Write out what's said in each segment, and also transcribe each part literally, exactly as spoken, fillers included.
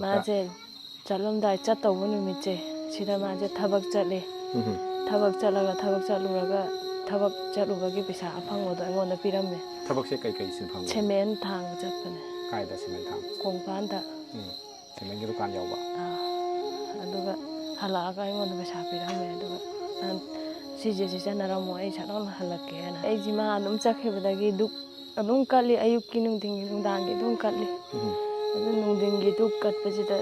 ꯃꯥꯁꯦ ꯆꯠꯂꯝꯗꯥꯏ, ꯆꯠꯇꯧꯕ ꯅꯨꯃꯤꯠꯁꯦ, ꯁꯤꯗ ꯃꯥꯁꯦ ꯊꯕꯛ ꯆꯠꯂꯦ꯫ ꯎꯝ꯫ ꯊꯕꯛ ꯆꯠꯂꯒ, ꯊꯕꯛ ꯆꯠꯂꯨꯔꯒ, ꯊꯕꯛ ꯆꯠꯂꯨꯕꯒꯤ ꯄꯩꯁꯥ ꯑꯐꯪꯕꯗꯣ ꯑꯩꯉꯣꯟꯗ ꯄꯤꯔꯝꯃꯦ꯫ ꯊꯕꯛꯁꯦ ꯀꯩꯀꯩ ꯁꯤꯟꯐꯝ? ꯁꯤꯃꯦꯟ ꯊꯥꯡꯕ ꯆꯠꯄꯅꯦ꯫ ꯀꯥꯏꯗ ꯁꯤꯃꯦꯟ ꯊꯥꯡꯕ? ꯀꯣꯡꯄꯥꯟꯗ꯫ ꯎꯝ꯫ ꯁꯤꯃꯦꯟꯒꯤ ꯗꯨꯀꯥꯟ ꯌꯥꯎꯕ? ꯑꯥ, ꯑꯗꯨꯒ ꯍꯜꯂꯛꯑꯒ ꯑꯩꯉꯣꯟꯗ ꯄꯩꯁꯥ ꯄꯤꯔꯝꯃꯦ꯫ ꯑꯗꯨꯒ ꯅꯍꯥꯟ ꯁꯤꯁꯦ ꯁꯤꯖꯤꯟꯅꯔꯝꯃꯣ, ꯑꯩ ꯁꯠ ꯂꯥꯎꯅ ꯍꯜꯂꯛꯀꯦꯅ꯫ ꯑꯩꯁꯤ ꯃꯥ ꯑꯗꯨꯝ ꯆꯠꯈꯤꯕꯗꯒꯤ ꯗꯨꯛ ꯑꯗꯨꯝ ꯀꯠꯂꯤ, ꯑꯌꯨꯛꯀꯤ, ꯅꯨꯡꯊꯤꯟꯒꯤ, ꯅꯨꯡꯗꯥꯡꯒꯤ ꯑꯗꯨꯝ ꯀꯠꯂꯤ꯫ ꯎꯝ꯫ ꯑꯗꯨ ꯅꯨꯡꯊꯤꯟꯒꯤ ꯗꯨꯛ ꯀꯠꯄꯁꯤꯗ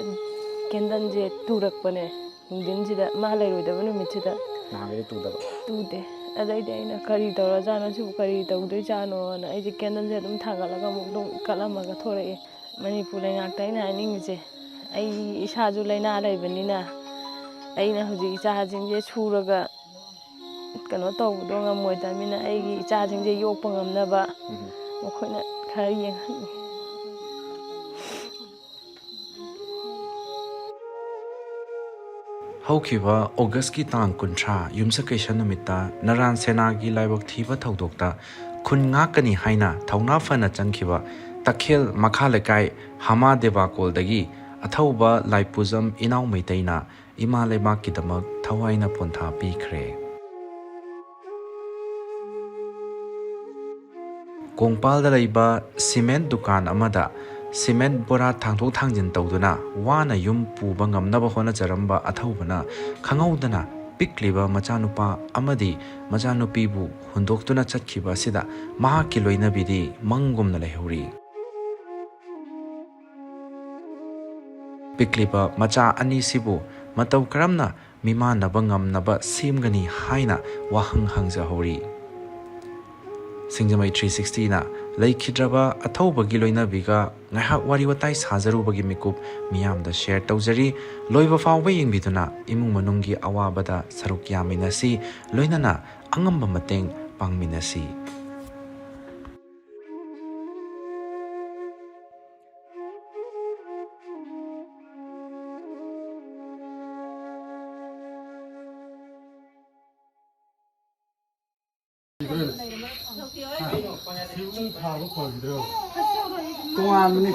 ꯀꯦꯟꯗꯜꯁꯦ ꯇꯨꯔꯛꯄꯅꯦ꯫ ꯅꯨꯡꯊꯤꯟꯁꯤꯗ ꯃꯥ ꯂꯩꯔꯣꯏꯗꯕ ꯅꯨꯃꯤꯠꯁꯤꯗ꯫ ꯅꯍꯥꯟꯒꯩꯗꯤ ꯇꯨꯗꯕ? ꯇꯨꯗꯦ꯫ ꯑꯗꯩꯗꯤ ꯑꯩꯅ, "ꯀꯔꯤ ꯇꯧꯔꯖꯥꯠꯅꯣ ꯁꯤꯕꯨ, ꯀꯔꯤ ꯇꯧꯗꯣꯏꯖꯥꯠꯅꯣꯅ?" ꯑꯩꯁꯦ ꯀꯦꯟꯗꯜꯁꯦ ꯑꯗꯨꯝ ꯊꯥꯡꯒꯠꯂꯒ ꯑꯃꯨꯛ ꯑꯗꯨꯝ ꯀꯠꯂꯝꯃꯒ ꯊꯣꯔꯛꯑꯦ꯫ ꯃꯅꯤꯄꯨꯔ ꯂꯩꯉꯥꯛꯇ ꯑꯩꯅ ꯍꯥꯏꯅꯤꯡꯉꯤꯁꯦ, ꯑꯩ ꯏꯁꯥꯁꯨ ꯂꯥꯏꯅꯥ ꯂꯩꯕꯅꯤꯅ, ꯑꯩꯅ ꯍꯧꯖꯤꯛ ꯏꯆꯥꯁꯤꯡꯁꯦ ꯁꯨꯔꯒ ꯀꯩꯅꯣ ꯇꯧꯕꯗꯣ ꯉꯝꯃꯣꯏꯗꯕꯅꯤꯅ, ꯑꯩꯒꯤ ꯏꯆꯥꯁꯤꯡꯁꯦ ꯌꯣꯛꯄ ꯉꯝꯅꯕ ꯎꯝ꯫ ꯃꯈꯣꯏꯅ ꯈꯔ ꯌꯦꯡꯍꯟꯅꯤꯡꯉꯤ꯫ ꯍꯧꯈꯤꯕ ꯑꯣꯒꯁꯀꯤ ꯇꯥꯡ ꯀꯨꯟꯊ꯭ꯔꯥ, ꯌꯨꯝꯁꯀꯩꯁ ꯅꯨꯃꯤꯠꯇ ꯅꯔꯥꯟ ꯁꯦꯅꯥꯒꯤ ꯂꯥꯏꯕꯛ ꯊꯤꯕ ꯊꯧꯗꯣꯛꯇ ꯈꯨꯟ ꯉꯥꯛꯀꯅꯤ ꯍꯥꯏꯅ ꯊꯧꯅꯥ ꯐꯅ ꯆꯪꯈꯤꯕ ꯇꯈꯦꯜ ꯃꯈꯥ ꯂꯩꯀꯥꯏ ꯍꯃꯥ ꯗꯦꯕꯥꯀꯣꯜꯗꯒꯤ ꯑꯊꯧꯕ ꯂꯥꯏꯄꯨꯖꯝ ꯏꯅꯥꯎ ꯃꯩꯇꯩꯅ ꯏꯃꯥ ꯂꯩꯕꯥꯛꯀꯤꯗꯃꯛ ꯊꯋꯥꯏꯅ ꯄꯣꯟꯊꯥ ꯄꯤꯈ꯭ꯔꯦ꯫ ꯀꯣꯡꯄꯥꯜꯗ ꯂꯩꯕ ꯁꯤꯃꯦꯟ ꯗꯨꯀꯥꯟ ꯑꯃꯗ ꯁꯤꯃꯦꯟ ꯕꯣꯔꯥ ꯊꯥꯡꯗꯣꯛ ꯊꯥꯡꯖꯤꯟ ꯇꯧꯗꯨꯅ ꯋꯥꯅ ꯌꯨꯝ ꯄꯨꯕ ꯉꯝꯅꯕ ꯍꯣꯠꯅꯖꯔꯝꯕ ꯑꯊꯧꯕꯅ ꯈꯪꯍꯧꯗꯅ ꯄꯤꯛꯂꯤꯕ ꯃꯆꯥꯅꯨꯄꯥ ꯑꯃꯗꯤ ꯃꯆꯥꯅꯨꯄꯤꯕꯨ ꯍꯨꯟꯗꯣꯛꯇꯨꯅ ꯆꯠꯈꯤꯕ ꯑꯁꯤꯗ ꯃꯍꯥꯛꯀꯤ ꯂꯣꯏꯅꯕꯤꯗꯤ ꯃꯪꯒꯨꯝꯅ ꯂꯩꯍꯧꯔꯤ꯫ ꯄꯤꯛꯂꯤꯕ ꯃꯆꯥ ꯑꯅꯤꯁꯤꯕꯨ ꯃꯇꯧ ꯀꯔꯝꯅ ꯃꯤꯃꯥꯟꯅꯕ ꯉꯝꯅꯕ ꯁꯦꯝꯒꯅꯤ ꯍꯥꯏꯅ ꯋꯥꯍꯪ ꯍꯪꯖꯍꯧꯔꯤ꯫ ꯁꯤꯡꯖꯃꯩ ꯊ꯭ꯔꯤ ꯁꯤꯛꯁꯇꯤꯅ ꯂꯩꯈꯤꯗ꯭ꯔꯕ ꯑꯊꯧꯕꯒꯤ ꯂꯣꯏꯅꯕꯤꯒ ꯉꯥꯏꯍꯥꯛ ꯋꯥꯔꯤ ꯋꯥꯇꯥꯏ ꯁꯥꯖꯔꯨꯕꯒꯤ ꯃꯤꯀꯨꯞ ꯃꯤꯌꯥꯝꯗ ꯁꯦꯌꯔ ꯇꯧꯖꯔꯤ꯫ ꯂꯣꯏꯕ ꯐꯥꯎꯕ ꯌꯦꯡꯕꯤꯗꯨꯅ ꯏꯃꯨꯡ ꯃꯅꯨꯡꯒꯤ ꯑꯋꯥꯕꯗ ꯁꯔꯨꯛ ꯌꯥꯃꯤꯟꯅꯁꯤ, ꯂꯣꯏꯅꯅ ꯑꯉꯝꯕ ꯃꯇꯦꯡ ꯄꯥꯡꯃꯤꯟꯅꯁꯤ꯫ ꯇꯣꯉꯥꯟꯕꯅꯤ꯫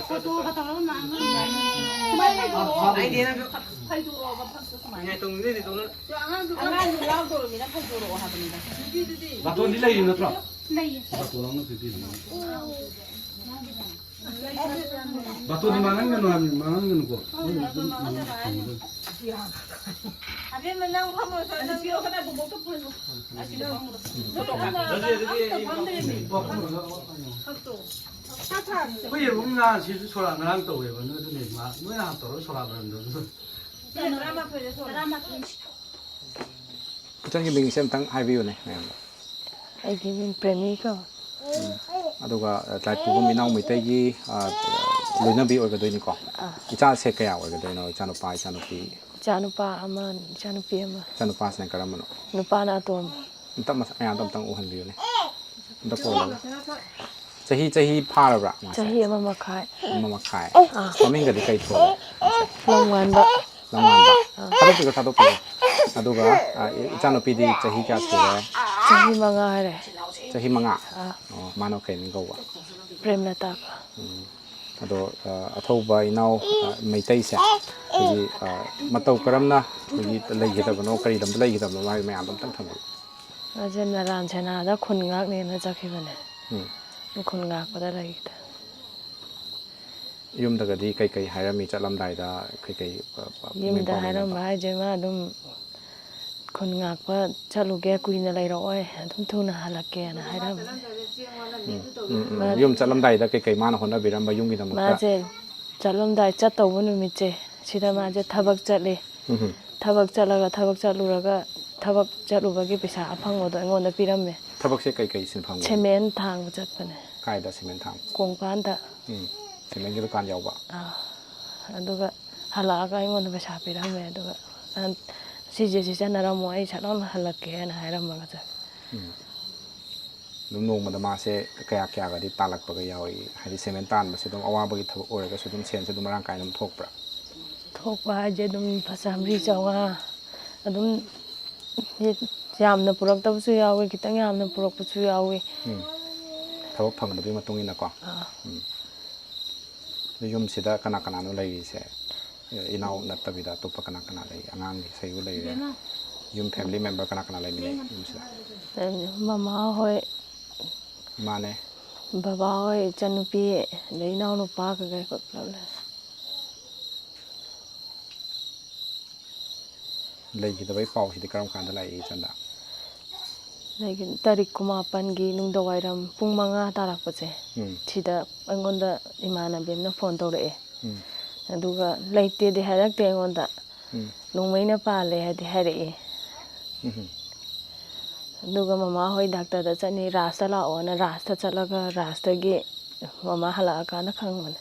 ꯐꯣꯇꯣꯒ ꯇꯧꯔꯒ ꯉꯥꯡꯉꯒ ꯁꯨꯃꯥꯏꯅ ꯐꯩꯗꯣꯔꯛꯑꯣꯕ ꯐꯛꯇꯣ ꯁꯨꯃꯥꯏꯅ꯫ ꯑꯉꯥꯡꯗꯨ ꯌꯥꯎꯗꯣꯔꯃꯤꯅ ꯐꯩꯗꯣꯔꯛꯑꯣ ꯍꯥꯏꯕꯅꯤꯗ꯫ ꯕꯥꯇꯣꯟꯗꯤ ꯂꯩꯔꯤ ꯅꯠꯇ꯭ꯔꯣ? ꯂꯩꯌꯦ꯫ ꯕꯥꯇꯣꯟ ꯑꯃ ꯄꯤꯕꯤꯔꯝꯃꯣ꯫ ꯕꯥꯇꯣꯟꯗꯤ ꯃꯥꯡꯍꯟꯒꯅꯨ ꯍꯥꯏꯕꯅꯤ, ꯃꯥꯡꯍꯟꯒꯅꯨꯀꯣ꯫ ꯑꯕꯦꯝꯃ, ꯅꯪ ꯐꯝꯃꯣ, ꯅꯪ ꯄꯤꯔꯛꯑꯣ, ꯀꯗꯥꯏ ꯕꯣꯕꯣꯛꯇ ꯄꯨꯍꯜꯂꯣ꯫ ꯑꯁꯤꯗ ꯐꯝꯃꯨꯔꯣ꯫ ꯑꯝꯇ ꯐꯝꯗ꯭ꯔꯦꯃꯤ꯫ ꯐꯛꯇꯣ꯫ ꯑꯩꯈꯣꯏ ꯌꯦꯔꯨꯝ ꯉꯥꯁꯤꯁꯨ ꯁꯣꯔꯥ ꯉꯔꯥꯡ ꯇꯧꯋꯦꯕ, ꯅꯣꯏ ꯑꯗꯨꯅꯦ ꯃꯥ-, ꯅꯣꯏ ꯍꯥꯟꯅ ꯇꯧꯔꯒ ꯁꯣꯔꯥ ꯕꯔꯝꯗꯣ ꯑꯗꯨ꯫ ꯇꯔꯥꯃꯥꯊꯣꯏꯗ ꯁꯣꯔꯥ꯫ ꯇꯔꯥꯃꯥꯊꯣꯏ꯫ ꯏꯆꯟꯒꯤ ꯃꯤꯡꯁꯦ ꯑꯝꯇꯪ ꯍꯥꯏꯕꯤꯌꯨꯅꯦ ꯃꯌꯥꯝꯗ꯫ ꯑꯩꯒꯤ ꯃꯤꯡ ꯄ꯭ꯔꯦꯃꯤ ꯀꯧ꯫ ꯎꯝ꯫ ꯑꯗꯨꯒ, ꯑ, ꯂꯥꯏꯄꯨꯕꯝ ꯏꯅꯥꯎ ꯃꯩꯇꯩꯒꯤ, ꯑ, ꯂꯣꯏꯅꯕꯤ ꯑꯣꯏꯒꯗꯣꯏꯅꯤꯀꯣ? ꯑꯥ꯫ ꯏꯆꯥꯁꯦ ꯀꯌꯥ ꯑꯣꯏꯒꯗꯣꯏꯅꯣ? ꯏꯆꯥꯅꯨꯄꯥ, ꯏꯆꯥꯅꯨꯄꯤ? ꯏꯆꯥꯅꯨꯄꯥ ꯑꯃ, ꯏꯆꯥꯅꯨꯄꯤ ꯑꯃ꯫ ꯏꯆꯥꯅꯨꯄꯥꯁꯤꯅ ꯀꯔꯝꯕꯅꯣ? ꯅꯨꯄꯥꯅ ꯑꯇꯣꯝꯕ꯫ ꯑꯝꯇ ꯃꯁꯛ ꯃꯌꯥꯝꯗꯣ ꯑꯝꯇꯪ ꯎꯍꯟꯕꯤꯌꯨꯅꯦ꯫ ꯑꯝꯇ ꯄꯣꯔꯛꯑꯣ꯫ ꯆꯍꯤ, ꯆꯍꯤ ꯐꯥꯔꯕ꯭ꯔꯥ ꯃꯥꯁꯦ? ꯆꯍꯤ ꯑꯃ ꯃꯈꯥꯏ꯫ ꯑꯃ ꯃꯈꯥꯏ꯫ ꯑꯥ꯫ ꯃꯃꯤꯡꯒꯗꯤ ꯀꯩ ꯊꯣꯜꯂꯦ ꯃꯥꯁꯦ? ꯂꯝꯉꯥꯟꯕ꯫ ꯂꯝꯉꯥꯟꯕ꯫ ꯑꯥ꯫ ꯊꯥꯗꯣꯛꯄꯤꯔꯣ, ꯊꯥꯗꯣꯛꯄꯤꯔꯣ꯫ ꯑꯗꯨꯒ, ꯑ, ꯏ-, ꯏꯆꯥꯅꯨꯄꯤꯗꯤ ꯆꯍꯤ ꯀꯌꯥ ꯁꯨꯔꯦ? ꯆꯍꯤ ꯃꯉꯥ ꯍꯥꯏꯔꯦ꯫ ꯆꯍꯤ ꯃꯉꯥ? ꯑꯥ꯫ ꯑꯣ, ꯃꯥꯅ ꯀꯩ ꯃꯤꯡ ꯀꯧꯕ? ꯄ꯭ꯔꯦꯝꯂꯇꯥ꯫ ꯎꯝ꯫ ꯑꯗꯣ, ꯑ, ꯑꯊꯧꯕ ꯏꯅꯥꯎ, ꯑ, ꯃꯩꯇꯩꯁꯦ ꯑꯩꯈꯣꯏꯒꯤ, ꯑ, ꯃꯇꯧ ꯀꯔꯝꯅ ꯑꯩꯈꯣꯏꯒꯤ ꯂꯩꯒꯗꯕꯅꯣ, ꯀꯔꯤ ꯂꯝꯗ ꯂꯩꯒꯗꯕꯅꯣ ꯍꯥꯏꯕ ꯃꯌꯥꯝꯗꯣ ꯑꯝꯇꯪ ꯊꯝꯕꯤꯌꯨ꯫ ꯃꯥꯁꯦ ꯅꯔꯥꯟ ꯁꯦꯅꯥꯗ ꯈꯨꯟ ꯉꯥꯛꯅꯦꯅ ꯆꯠꯈꯤꯕꯅꯦ꯫ ꯎꯝ꯫ ꯈꯨꯟ ꯉꯥꯛꯄꯗ ꯂꯩꯈꯤꯗ꯫ ꯌꯨꯝꯗꯒꯗꯤ ꯀꯩꯀꯩ ꯍꯥꯏꯔꯝꯃꯤ ꯆꯠꯂꯝꯗꯥꯏꯗ? ꯀꯩꯀꯩ, ꯑ, ꯑ, ꯌꯨꯝꯗ ꯄꯥꯎ ꯍꯥꯏꯔꯝꯕ ꯍꯥꯏꯁꯦ, ꯃꯥ ꯑꯗꯨꯝ ꯈꯨꯟ ꯉꯥꯛꯄ ꯆꯠꯂꯨꯒꯦ, ꯀꯨꯏꯅ ꯂꯩꯔꯛꯑꯣꯏ, ꯑꯗꯨꯝ ꯊꯨꯅ ꯍꯜꯂꯛꯀꯦꯅ ꯍꯥꯏꯔꯝꯃꯦ꯫ ꯎꯝ, ꯎꯝ, ꯎꯝ꯫ ꯃꯥ-, ꯌꯨꯝ ꯆꯠꯂꯝꯗꯥꯏꯗ ꯀꯩꯀꯩ ꯃꯥꯅ ꯍꯣꯠꯅꯕꯤꯔꯝꯕ ꯌꯨꯝꯒꯤꯗꯃꯛꯇ? ꯃꯥꯁꯦ ꯆꯠꯂꯝꯗꯥꯏ ꯆꯠꯇꯧꯕ ꯅꯨꯃꯤꯠꯁꯦ, ꯁꯤꯗ ꯃꯥꯁꯦ ꯊꯕꯛ ꯆꯠꯂꯤ꯫ ꯎꯝ꯫ ꯊꯕꯛ ꯆꯠꯂꯒ, ꯊꯕꯛ ꯆꯠꯂꯨꯔꯒ, ꯊꯕꯛ ꯆꯠꯂꯨꯕꯒꯤ ꯄꯩꯁꯥ ꯑꯐꯪꯕꯗꯣ ꯑꯩꯉꯣꯟꯗ ꯄꯤꯔꯝꯃꯦ꯫ ꯊꯕꯛꯁꯦ ꯀꯩꯀꯩ ꯁꯤꯟꯐꯝ ꯑꯣꯏꯒꯦ? ꯁꯤꯃꯦꯟ ꯊꯥꯡꯕ ꯆꯠꯄꯅꯦ꯫ ꯀꯥꯏꯗ ꯁꯤꯃꯦꯟ ꯊꯥꯡꯕ? ꯀꯣꯡꯄꯥꯟꯗ꯫ ꯎꯝ꯫ ꯁꯤꯃꯦꯟꯒꯤ ꯗꯨꯀꯥꯟ ꯌꯥꯎꯕ? ꯑꯥ꯫ ꯑꯗꯨꯒ ꯍꯜꯂꯛꯑꯒ ꯑꯩꯉꯣꯟꯗ ꯄꯩꯁꯥ ꯄꯤꯔꯝꯃꯦ꯫ ꯑꯗꯨꯒ, "ꯁꯤꯁꯦ ꯁꯤꯖꯤꯟꯅꯔꯝꯃꯣ, ꯑꯩ ꯁꯠ ꯂꯥꯎꯅ ꯍꯜꯂꯛꯀꯦꯅ" ꯍꯥꯏꯔꯝꯃꯒ ꯆꯠꯈꯤ꯫ ꯎꯝ꯫ ꯑꯗꯨꯝ ꯅꯣꯡꯃꯗ ꯃꯥꯁꯦ ꯀꯌꯥ ꯀꯌꯥꯒꯗꯤ ꯇꯥꯜꯂꯛꯄꯒ ꯌꯥꯎꯏ? ꯍꯥꯏꯗꯤ ꯁꯤꯃꯦꯟ ꯇꯥꯟꯕꯁꯦ ꯑꯗꯨꯝ ꯑꯋꯥꯕꯒꯤ ꯊꯕꯛ ꯑꯣꯏꯔꯒꯁꯨ ꯑꯗꯨꯝ ꯁꯦꯟꯁꯦ ꯑꯗꯨꯝ ꯃꯔꯥꯡ ꯀꯥꯏꯅ ꯑꯗꯨꯝ ꯊꯣꯛꯄ꯭ꯔꯥ? ꯊꯣꯛꯄ ꯍꯥꯏꯁꯦ ꯑꯗꯨꯝ ꯂꯨꯄꯥ ꯆꯥꯝꯃꯔꯤ, ꯆꯥꯝꯃꯉꯥ ꯑꯗꯨꯝ, ꯌꯥꯝꯅ ꯄꯨꯔꯛꯇꯕꯁꯨ ꯌꯥꯎꯏ, ꯈꯤꯇꯪ ꯌꯥꯝꯅ ꯄꯨꯔꯛꯄꯁꯨ ꯌꯥꯎꯏ꯫ ꯎꯝ꯫ ꯊꯕꯛ ꯐꯪꯕꯗꯨꯒꯤ ꯃꯇꯨꯡ ꯏꯟꯅꯀꯣ? ꯑꯥ꯫ ꯎꯝ꯫ ꯌꯨꯝꯁꯤꯗ ꯀꯅꯥ ꯀꯅꯥꯅꯣ ꯂꯩꯔꯤꯁꯦ? ꯏꯅꯥꯎ ꯅꯠꯇꯕꯤꯗ ꯑꯇꯣꯞꯄ ꯀꯅꯥ ꯀꯅꯥ ꯂꯩ? ꯑꯉꯥꯡꯒꯤ ꯁꯌꯨ ꯂꯩꯔꯦ꯫ ꯌꯨꯝ family member ꯀꯅꯥ ꯀꯅꯥ ꯂꯩꯃꯤꯟꯅꯩ ꯌꯨꯝꯁꯤꯗ? ꯃꯃꯥ ꯍꯣꯏ, ꯏꯃꯥꯅꯦ꯫ ꯕꯕꯥ ꯍꯣꯏ, ꯏꯆꯟꯅꯨꯄꯤ, ꯑꯗꯩ ꯏꯅꯥꯎꯅꯨꯄꯥ ꯀꯩꯀꯩ ꯑꯩꯈꯣꯏ ꯄꯨꯂꯞ ꯂꯩ꯫ ꯂꯩꯈꯤꯗꯕꯩ ꯄꯥꯎꯁꯤꯗꯤ ꯀꯔꯝ ꯀꯥꯟꯗ ꯂꯥꯛꯏ ꯏꯆꯟꯗ? ꯂꯩꯈꯤ-, ꯇꯥꯔꯤꯛ ꯀꯨꯟꯃꯥꯄꯟꯒꯤ ꯅꯨꯡꯗꯥꯡꯋꯥꯏꯔꯝ ꯄꯨꯡ ꯃꯉꯥ ꯇꯥꯔꯛꯄꯁꯦ, ꯎꯝ꯫ ꯁꯤꯗ ꯑꯩꯉꯣꯟꯗ ꯏꯃꯥꯟꯅꯕꯤ ꯑꯃꯅ phone ꯇꯧꯔꯛꯑꯦ꯫ ꯎꯝ꯫ ꯑꯗꯨꯒ ꯂꯩꯇꯦꯗꯤ ꯍꯥꯏꯔꯛꯇꯦ ꯑꯩꯉꯣꯟꯗ꯫ ꯎꯝ꯫ ꯅꯣꯡꯃꯩꯅ ꯄꯥꯜꯂꯦ ꯍꯥꯏꯗꯤ ꯍꯥꯏꯔꯛꯑꯦ꯫ ꯎꯝ꯫ ꯑꯗꯨꯒ ꯃꯃꯥ ꯍꯣꯏ ꯗꯥꯛꯇꯔꯗ ꯆꯠꯅꯤ, ꯔꯥꯖꯇ ꯂꯥꯛꯑꯣꯅ, ꯔꯥꯖꯇ ꯆꯠꯂꯒ ꯔꯥꯖꯇꯒꯤ ꯃꯃꯥ ꯍꯜꯂꯛꯑꯀꯥꯟꯗ ꯈꯪꯕꯅꯦ꯫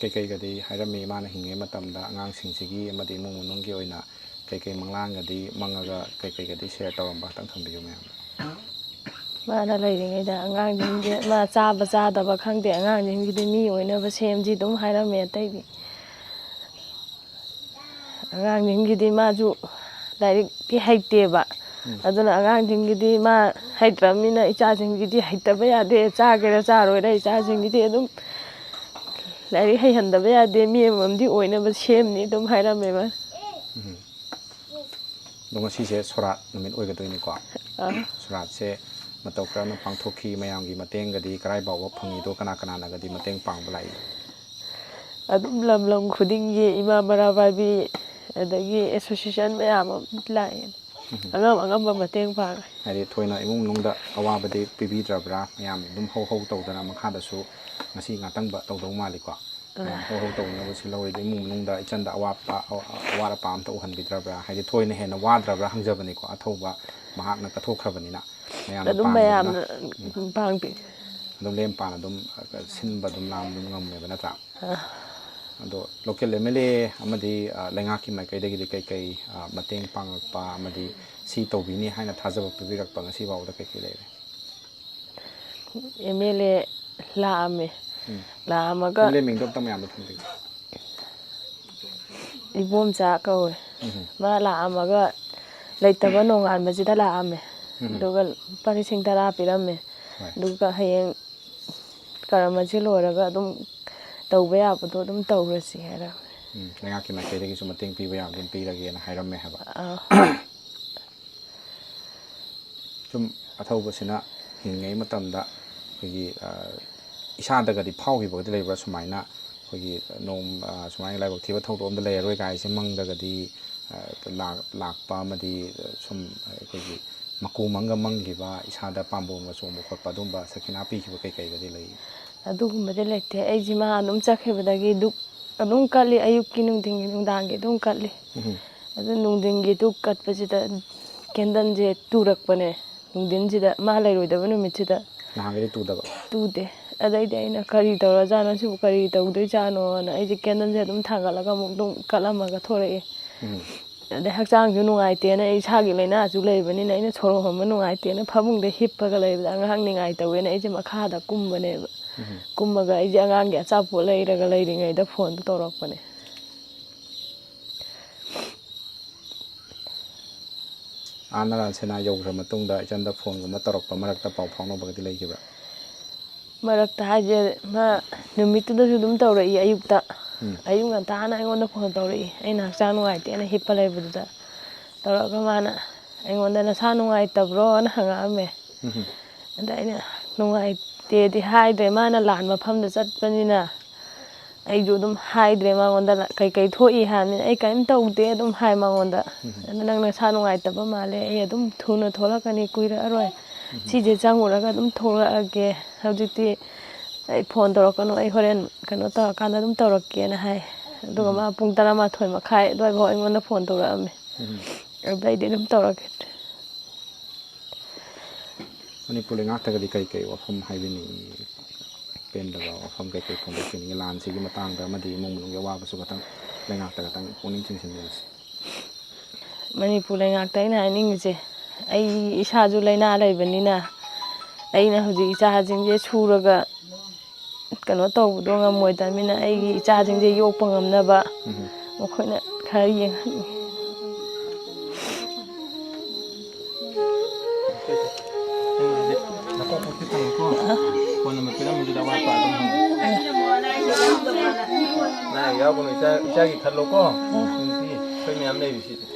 ꯀꯩꯀꯩꯒꯗꯤ ꯍꯥꯏꯔꯝꯃꯤ ꯃꯥꯅ ꯍꯤꯡꯉꯤꯉꯩ ꯃꯇꯝꯗ ꯑꯉꯥꯡꯁꯤꯡꯁꯤꯒꯤ ꯑꯃꯗꯤ ꯏꯃꯨꯡ ꯃꯅꯨꯡꯒꯤ ꯑꯣꯏꯅ ꯀꯩꯀꯩ ꯃꯪꯂꯥꯟꯒꯗꯤ ꯃꯪꯉꯒ ꯀꯩꯀꯩꯒꯗꯤ share ꯇꯧꯔꯝꯕ ꯈꯤꯇꯪ ꯊꯝꯕꯤꯌꯨ ꯃꯌꯥꯝꯗ? ꯃꯥꯅ ꯂꯩꯔꯤꯉꯩꯗ ꯑꯉꯥꯡꯁꯤꯡꯁꯦ ꯃꯥ ꯆꯥꯕ ꯆꯥꯗꯕ ꯈꯪꯗꯦ, ꯑꯉꯥꯡꯁꯤꯡꯒꯤꯗꯤ ꯃꯤ ꯑꯣꯏꯅꯕ ꯁꯦꯝꯁꯤ ꯑꯗꯨꯝ ꯍꯥꯏꯔꯝꯃꯦ꯫ ꯑꯇꯩꯗꯤ ꯑꯉꯥꯡꯁꯤꯡꯒꯤꯗꯤ ꯃꯥꯁꯨ ꯂꯥꯏꯔꯤꯛꯇꯤ ꯍꯩꯇꯦꯕ꯫ ꯎꯝ꯫ ꯑꯗꯨꯅ ꯑꯉꯥꯡꯁꯤꯡꯒꯤꯗꯤ ꯃꯥ ꯍꯩꯇ꯭ꯔꯕꯅꯤꯅ ꯏꯆꯥꯁꯤꯡꯒꯤꯗꯤ ꯍꯩꯇꯕ ꯌꯥꯗꯦ, ꯆꯥꯒꯦꯔꯥ ꯆꯥꯔꯣꯏꯔꯥ ꯏꯆꯥꯁꯤꯡꯒꯤꯗꯤ ꯑꯗꯨꯝ ꯂꯥꯏꯔꯤꯛ ꯍꯩꯍꯟꯗꯕ ꯌꯥꯗꯦ, ꯃꯤ ꯑꯃꯃꯝꯗꯤ ꯑꯣꯏꯅꯕ ꯁꯦꯝꯅꯤ ꯑꯗꯨꯝ ꯍꯥꯏꯔꯝꯃꯦꯕ꯫ ꯎꯝ꯫ ꯑꯗꯣ ꯉꯁꯤꯁꯦ ꯁꯣꯔꯥꯠ ꯅꯨꯃꯤꯠ ꯑꯣꯏꯒꯗꯣꯏꯅꯤꯀꯣ꯫ ꯑꯥ꯫ ꯁꯣꯔꯥꯠꯁꯦ ꯃꯇꯧ ꯀꯔꯝꯅ ꯄꯥꯡꯊꯣꯛꯈꯤ? ꯃꯌꯥꯝꯒꯤ ꯃꯇꯦꯡꯒꯗꯤ ꯀꯔꯥꯏ ꯐꯥꯎꯕ ꯐꯪꯉꯤꯗꯣ? ꯀꯅꯥ ꯀꯅꯥꯅꯒꯗꯤ ꯃꯇꯦꯡ ꯄꯥꯡꯕ ꯂꯥꯛꯏ? ꯑꯗꯨꯝ ꯂꯝ ꯂꯝ ꯈꯨꯗꯤꯡꯒꯤ ꯏꯃꯥ ꯃꯔꯥ ꯄꯥꯏꯕꯤ, ꯑꯗꯒꯤ association ꯃꯌꯥꯝ ꯑꯃ ꯂꯥꯛꯑꯦ꯫ ꯎꯝ꯫ ꯑꯉꯝ ꯑꯉꯝꯕ ꯃꯇꯦꯡ ꯄꯥꯡꯉꯦ꯫ ꯍꯥꯏꯗꯤ ꯊꯣꯏꯅ ꯏꯃꯨꯡ ꯃꯅꯨꯡꯗ ꯑꯋꯥꯕꯗꯤ ꯄꯤꯕꯤꯗ꯭ꯔꯕ꯭ꯔꯥ? ꯃꯌꯥꯝ ꯑꯗꯨꯝ ꯍꯧ ꯍꯧ ꯇꯧꯗꯅ ꯃꯈꯥꯗꯁꯨ ꯉꯁꯤ ꯉꯥꯇꯪꯕ ꯇꯧꯗꯧ ꯃꯥꯜꯂꯤꯀꯣ꯫ ꯑꯥ꯫ ꯃꯌꯥꯝ ꯍꯧ ꯍꯧ ꯇꯧꯅꯕ ꯁꯤꯜꯍꯧꯔꯤꯗꯣ ꯏꯃꯨꯡ ꯃꯅꯨꯡꯗ ꯏꯆꯟꯗ ꯑꯋꯥꯠꯄ, ꯑꯋꯥꯠ ꯑꯄꯥ ꯑꯝꯇ ꯎꯍꯟꯕꯤꯗ꯭ꯔꯕ꯭ꯔꯥ? ꯍꯥꯏꯗꯤ ꯊꯣꯏꯅ ꯍꯦꯟꯅ ꯋꯥꯗ꯭ꯔꯕ꯭ꯔꯥ ꯍꯪꯖꯕꯅꯤꯀꯣ꯫ ꯑꯊꯧꯕ ꯃꯍꯥꯛꯅ ꯀꯠꯊꯣꯛꯈ꯭ꯔꯕꯅꯤꯅ ꯃꯌꯥꯝꯅ ꯑꯗꯨꯝ ꯄꯥꯡꯕꯗꯨꯅ, ꯃꯌꯥꯝꯅ ꯎꯝ꯫ ꯄꯥꯡꯕꯤ꯫ ꯑꯗꯨꯝ ꯂꯦꯝ ꯄꯥꯅ ꯑꯗꯨꯝ, ꯑ, ꯁꯤꯟꯕ ꯑꯗꯨꯝ ꯂꯥꯡꯕ ꯑꯗꯨꯝ ꯉꯝꯃꯦꯕ ꯅꯠꯇ꯭ꯔꯥ? ꯑꯥ꯫ ꯑꯗꯣ local MLA ꯑꯃꯗꯤ, ꯑ, ꯂꯩꯉꯥꯛꯀꯤ ꯃꯥꯏꯀꯩꯗꯒꯤꯗꯤ ꯀꯩꯀꯩ, ꯑ, ꯃꯇꯦꯡ ꯄꯥꯡꯉꯛꯄ ꯑꯃꯗꯤ ꯁꯤ ꯇꯧꯕꯤꯅꯤ ꯍꯥꯏꯅ ꯊꯥꯖꯕ ꯄꯤꯕꯤꯔꯛꯄ ꯉꯁꯤ ꯐꯥꯎꯕꯗ ꯀꯩꯀꯩ ꯂꯩꯔꯦ? MLA ꯂꯥꯛꯑꯝꯃꯦ꯫ ꯎꯝ꯫ ꯂꯥꯛꯑꯝꯃꯒ MLA ꯃꯤꯡꯗꯣ ꯑꯝꯇ ꯃꯌꯥꯝꯗ ꯊꯝꯕꯤꯌꯨ꯫ ꯏꯕꯣꯝꯆꯥ ꯀꯧꯋꯦ꯫ ꯎꯝ꯫ ꯃꯥ ꯂꯥꯛꯑꯝꯃꯒ ꯂꯩꯇꯕ ꯅꯣꯡꯉꯥꯟꯕꯁꯤꯗ ꯂꯥꯛꯑꯝꯃꯦ꯫ ꯎꯝ꯫ ꯑꯗꯨꯒ ꯂꯨꯄꯥ ꯂꯤꯁꯤꯡ ꯇꯔꯥ ꯄꯤꯔꯝꯃꯦ꯫ ꯍꯣꯏ꯫ ꯑꯗꯨꯒ ꯍꯌꯦꯡ ꯀꯔꯝ ꯑꯁꯤ ꯂꯣꯏꯔꯒ ꯑꯗꯨꯝ ꯇꯧꯕ ꯌꯥꯕꯗꯣ ꯑꯗꯨꯝ ꯇꯧꯔꯁꯤ ꯍꯥꯏꯔꯕꯅꯦ꯫ ꯎꯝ, ꯂꯩꯉꯥꯛꯀꯤ ꯃꯥꯏꯀꯩꯗꯒꯤꯁꯨ ꯃꯇꯦꯡ ꯄꯤꯕ ꯌꯥꯕ ꯑꯗꯨꯝ ꯄꯤꯔꯒꯦꯅ ꯍꯥꯏꯔꯝꯃꯦ ꯍꯥꯏꯕ꯫ ꯑꯥ꯫ ꯁꯨꯝ ꯑꯊꯧꯕꯁꯤꯅ ꯍꯤꯡꯉꯤꯉꯩ ꯃꯇꯝꯗ ꯑꯩꯈꯣꯏꯒꯤ, ꯑ, ꯏꯁꯥꯗꯒꯗꯤ ꯐꯥꯎꯈꯤꯕꯒꯗꯤ ꯂꯩꯕ꯭ꯔꯥ? ꯁꯨꯃꯥꯏꯅ ꯑꯩꯈꯣꯏꯒꯤ ꯅꯣꯡ, ꯑ, ꯁꯨꯃꯥꯏꯅ ꯂꯥꯏꯕꯛ ꯊꯤꯕ ꯊꯧꯗꯣꯛ ꯑꯝꯗ ꯂꯩꯔꯔꯣꯏ ꯀꯥꯏꯁꯦ ꯃꯪꯗꯒꯗꯤ, ꯑ, ꯂꯥꯛ-, ꯂꯥꯛꯄ ꯑꯃꯗꯤ, ꯑ, ꯁꯨꯝ ꯑꯩꯈꯣꯏꯒꯤ ꯃꯀꯨ ꯃꯪꯒ ꯃꯪꯈꯤꯕ, ꯏꯁꯥꯗ ꯄꯥꯝꯕꯣꯝꯒ ꯆꯣꯡꯕ ꯈꯣꯠꯄ, ꯑꯗꯨꯝꯕ ꯁꯈꯤꯅꯥ ꯄꯤꯈꯤꯕ ꯀꯩꯀꯩꯒꯗꯤ ꯂꯩ? ꯑꯗꯨꯒꯨꯝꯕꯗꯤ ꯂꯩꯇꯦ꯫ ꯑꯩꯁꯦ ꯃꯥ ꯑꯗꯨꯝ ꯆꯠꯈꯤꯕꯗꯒꯤ ꯙꯨꯛ ꯑꯗꯨꯝ ꯀꯠꯂꯤ, ꯑꯌꯨꯛꯀꯤ, ꯅꯨꯡꯊꯤꯟꯒꯤ, ꯅꯨꯡꯗꯥꯡꯒꯤ ꯑꯗꯨꯝ ꯀꯠꯂꯤ꯫ ꯎꯝ꯫ ꯑꯗꯨ ꯅꯨꯡꯊꯤꯟꯒꯤ ꯙꯨꯛ ꯀꯠꯄꯁꯤꯗ ꯀꯦꯟꯗꯜꯁꯦ ꯇꯨꯔꯛꯄꯅꯦ꯫ ꯅꯨꯡꯊꯤꯟꯁꯤꯗ ꯃꯥ ꯂꯩꯔꯣꯏꯗꯕ ꯅꯨꯃꯤꯠꯁꯤꯗ ꯅꯍꯥꯟꯒꯩꯗꯤ ꯇꯨꯗꯕ? ꯇꯨꯗꯦ꯫ ꯑꯗꯩꯗꯤ ꯑꯩꯅ ꯀꯔꯤ ꯇꯧꯔꯖꯥꯠꯅꯣ ꯁꯤꯕꯨ, ꯀꯔꯤ ꯇꯧꯗꯣꯏꯖꯥꯠꯅꯣꯅ ꯑꯩꯁꯦ ꯀꯦꯟꯗꯜꯁꯦ ꯑꯗꯨꯝ ꯊꯥꯡꯒꯠꯂꯒ ꯑꯃꯨꯛ ꯑꯗꯨꯝ ꯀꯠꯂꯝꯃꯒ ꯊꯣꯔꯛꯑꯦ꯫ ꯎꯝ꯫ ꯑꯗꯩ ꯍꯛꯆꯥꯡꯁꯨ ꯅꯨꯡꯉꯥꯏꯇꯦꯅ, ꯑꯩ ꯏꯁꯥꯒꯤ ꯂꯥꯏꯅꯥꯁꯨ ꯂꯩꯕꯅꯤꯅ ꯑꯩꯅ ꯁꯣꯔ ꯍꯣꯟꯕ ꯅꯨꯡꯉꯥꯏꯇꯦꯅ ꯐꯃꯨꯡꯗ ꯍꯤꯞꯄꯒ ꯂꯩꯕꯗ ꯑꯉꯥꯡ ꯅꯤꯡꯉꯥꯏ ꯇꯧꯋꯦꯅ ꯑꯩꯁꯦ ꯃꯈꯥꯗ ꯀꯨꯝꯕꯅꯦꯕ꯫ ꯎꯝ꯫ ꯀꯨꯝꯃꯒ ꯑꯩꯁꯦ ꯑꯉꯥꯡꯒꯤ ꯑꯆꯥꯄꯣꯠ ꯂꯩꯔꯒ ꯂꯩꯔꯤꯉꯩꯗ ꯐꯣꯟꯗꯣ ꯇꯧꯔꯛꯄꯅꯦ꯫ ꯑꯥ ꯅꯔꯥꯟ ꯁꯦꯅꯥ ꯌꯧꯈ꯭ꯔ ꯃꯇꯨꯡꯗ ꯏꯆꯟꯗ ꯐꯣꯟꯒꯨꯝꯕ ꯇꯧꯔꯛꯄ ꯃꯔꯛꯇ ꯄꯥꯎ ꯐꯥꯎꯅꯕꯒꯗꯤ ꯂꯩꯈꯤꯕ꯭ꯔꯥ? ꯃꯔꯛꯇ ꯍꯥꯏꯁꯦ, ꯃꯥ ꯅꯨꯃꯤꯠꯇꯨꯗꯁꯨ ꯑꯗꯨꯝ ꯇꯧꯔꯛꯏ ꯑꯌꯨꯛꯇ꯫ ꯎꯝ꯫ ꯑꯌꯨꯛ ꯉꯟꯇꯥꯅ ꯑꯩꯉꯣꯟꯗ ꯐꯣꯟ ꯇꯧꯔꯛꯏ, ꯑꯩꯅ ꯍꯛꯆꯥꯡ ꯅꯨꯡꯉꯥꯏꯇꯦꯅ ꯍꯤꯞꯄ ꯂꯩꯕꯗꯨꯗ꯫ ꯇꯧꯔꯛꯑꯒ ꯃꯥꯅ ꯑꯩꯉꯣꯟꯗ "ꯅꯁꯥ ꯅꯨꯡꯉꯥꯏꯇꯕ꯭ꯔꯣꯅ?" ꯍꯪꯉꯛꯑꯝꯃꯦ꯫ ꯎꯝ꯫ ꯑꯗ ꯑꯩꯅ "ꯅꯨꯡꯉꯥꯏꯇꯦꯗꯤ ꯍꯥꯏꯗ꯭ꯔꯦ, ꯃꯥꯅ ꯂꯥꯟ ꯃꯐꯝꯗ ꯆꯠꯄꯅꯤꯅ ꯑꯩꯁꯨ ꯑꯗꯨꯝ ꯍꯥꯏꯗ꯭ꯔꯦ ꯃꯉꯣꯟꯗ꯫ ꯀꯩꯀꯩ ꯊꯣꯛꯏ ꯍꯥꯏꯕꯅꯤꯅ ꯑꯩ ꯀꯔꯤꯝ ꯇꯧꯗꯦ ꯑꯗꯨꯝ ꯍꯥꯏ ꯃꯉꯣꯟꯗ꯫ ꯎꯝ꯫ "ꯑꯗ ꯅꯪ ꯅꯁꯥ ꯅꯨꯡꯉꯥꯏꯇꯕ ꯃꯥꯜꯂꯦ, ꯑꯩ ꯑꯗꯨꯝ ꯊꯨꯅ ꯊꯣꯛꯂꯛꯀꯅꯤ, ꯀꯨꯏꯔꯛꯑꯔꯣꯏ꯫ ꯁꯤꯁꯦ ꯆꯪꯉꯨꯔꯒ ꯑꯗꯨꯝ ꯊꯣꯛꯂꯛꯑꯒꯦ꯫ ꯍꯧꯖꯤꯛꯇꯤ ꯑꯩ ꯐꯣꯟ ꯇꯧꯔꯛꯀꯅꯨ, ꯑꯩ ꯍꯣꯔꯦꯟ ꯀꯩꯅꯣ ꯇꯧꯔꯀꯥꯟꯗ ꯑꯗꯨꯝ ꯇꯧꯔꯛꯀꯦꯅ" ꯍꯥꯏ꯫ ꯑꯗꯨꯒ ꯃꯥ ꯄꯨꯡ ꯇꯔꯥꯃꯥꯊꯣꯏ ꯃꯈꯥꯏ ꯑꯗꯨꯋꯥꯏꯐꯥꯎ ꯑꯩꯉꯣꯟꯗ ꯐꯣꯟ ꯇꯧꯔꯛꯑꯝꯃꯦ꯫ ꯎꯝ꯫ ꯑꯗꯩꯗꯤ ꯑꯗꯨꯝ ꯇꯧꯔꯛꯈꯤꯗ꯭ꯔꯦ꯫ ꯃꯅꯤꯄꯨꯔ ꯂꯩꯉꯥꯛꯇꯒꯗꯤ ꯀꯩ ꯀꯩ ꯋꯥꯐꯝ ꯍꯥꯏꯕꯤꯅꯤꯡꯉꯤ? ꯑꯄꯦꯟꯗꯕ ꯋꯥꯐꯝ ꯀꯩ ꯀꯩ ꯐꯣꯡꯗꯣꯛꯄꯤꯅꯤꯡꯉꯤ? ꯂꯥꯟꯁꯤꯒꯤ ꯃꯇꯥꯡꯗ ꯑꯃꯗꯤ ꯏꯃꯨꯡ ꯃꯅꯨꯡꯒꯤ ꯑꯋꯥꯕꯁꯨ ꯈꯇꯪ ꯂꯩꯉꯥꯛꯇ ꯈꯇꯪ ꯄꯨꯛꯅꯤꯡ ꯆꯤꯡꯁꯤꯟꯕꯤꯔꯁꯤ꯫ ꯃꯅꯤꯄꯨꯔ ꯂꯩꯉꯥꯛꯇ ꯑꯩꯅ ꯍꯥꯏꯅꯤꯡꯉꯤꯁꯦ, ꯑꯩ ꯏꯁꯥꯁꯨ ꯂꯥꯏꯅꯥ ꯂꯩꯕꯅꯤꯅ ꯑꯩꯅ ꯍꯧꯖꯤꯛ ꯏꯆꯥꯁꯤꯡꯁꯦ ꯁꯨꯔꯒ ꯀꯩꯅꯣ ꯇꯧꯕꯗꯣ ꯉꯝꯃꯣꯏꯗꯕꯅꯤꯅ ꯑꯩꯒꯤ ꯏꯆꯥꯁꯤꯡꯁꯦ ꯌꯣꯛꯄ ꯉꯝꯅꯕ ꯎꯝ꯫ ꯃꯈꯣꯏꯅ ꯈꯔ ꯌꯦꯡꯍꯟꯅꯤꯡꯉꯤ꯫ ꯅꯀꯣꯛ ꯀꯣꯛꯄꯤ ꯊꯝꯃꯨꯀꯣ꯫ ꯐꯣꯟ ꯅꯝꯕꯔ ꯄꯤꯔꯝꯕꯗꯨꯗ ꯋꯥ ꯑꯉꯥꯡ ꯌꯥꯎꯒꯅꯨ, ꯏꯆꯥ, ꯏꯆꯥꯒꯤ ꯈꯜꯂꯣꯀꯣ꯫ ꯅꯨꯄꯤ ꯑꯩꯈꯣꯏ ꯃꯌꯥꯝ ꯂꯩꯔꯤꯁꯤꯗꯤ꯫